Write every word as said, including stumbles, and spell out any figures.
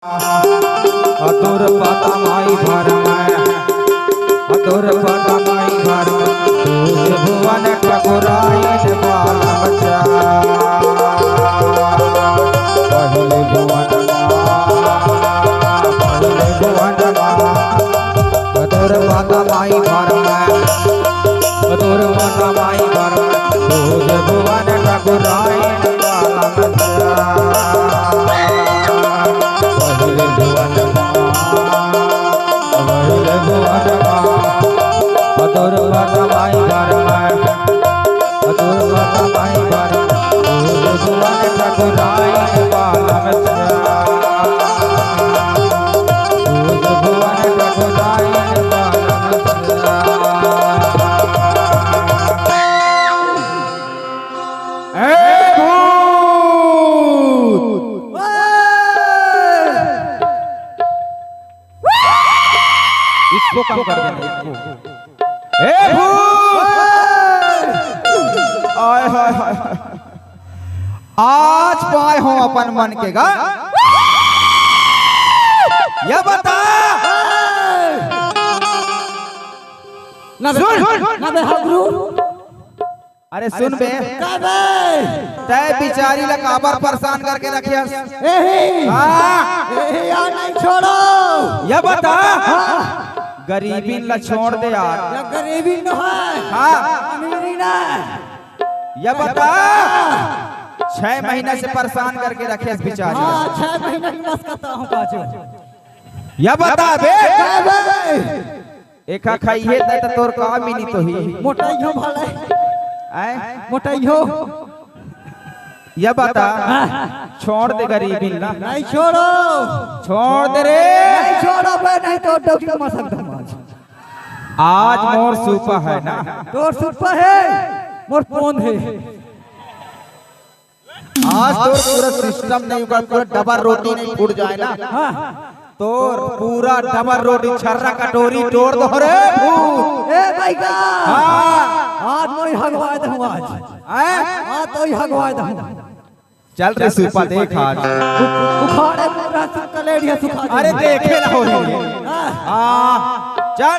अतुर पता माई भर में, अतुर पता माई भर में, तुझ भुवन ठकुराइन बालम चा। पहिले भुवन मा, पहिले भुवन मा, अतुर पता माई भर में, अतुर पता माई भर में, तुझ भुवन ठकुराइन बालम चा। पहिले भुवन मा, पहिले भुवन मा, अतुर पता माई भर में, अतुर पता माई भर में, तुझ भुवन ठकुराइन बालम चा। तुझ भुवन ठकुराइन बालम चा। ए भूत! इसको कम कर देना, इसको। ए भूत! आय, हाय, हाय, हाय। आज पाए हो अपन मन के गा। ये बता। ना बे, सुन। ना बे, हाँ गुरु। अरे सुन बे। का बे? तै बिचारी ला काबर परेशान करके रखे हस? एही। हाँ। एही यार नहीं छोड़ो। ये बता। हाँ। गरीबी ला छोड़ दे यार। ये गरीबी न है। हाँ। अमीरी ना। ये बता। छह महीना से परेशान करके रखे हस बिचारी ला। हाँ, छह महीना की मस्कता हूँ पाछू। ये बता बे। का बे? एखा खाइहे त, त तोर का मिली तो ही। मोटाई हो भले। आय? मोटाई हो। ये बता, हाँ। छोड़ दे गरीबी ला। नहीं छोड़ो। छोड़ दे रे। नहीं छोड़ो बे, नहीं तो डॉक्टर मसक धमाल। आज मोर सूपा है ना। तोर सूपा है, मोर पोंद है। आज तोर पूरा सिस्टम नहीं होगा, पूरा डबल रोटी नहीं फूट जाए ना। हाँ। तोर पूरा डबल रोटी, छर्रा कटोरी तोड़ दो रे भूत। ए भाई का। हाँ। आज मोई हगवाए दहूँ आज। हैं? आज तो ही हगवाए दहूँ। चल रे सूपा देख आज। उखाड़े पूरा कलेड़िया सुखा दे। अरे देखे ना हो रही है। हाँ। हाँ। चल।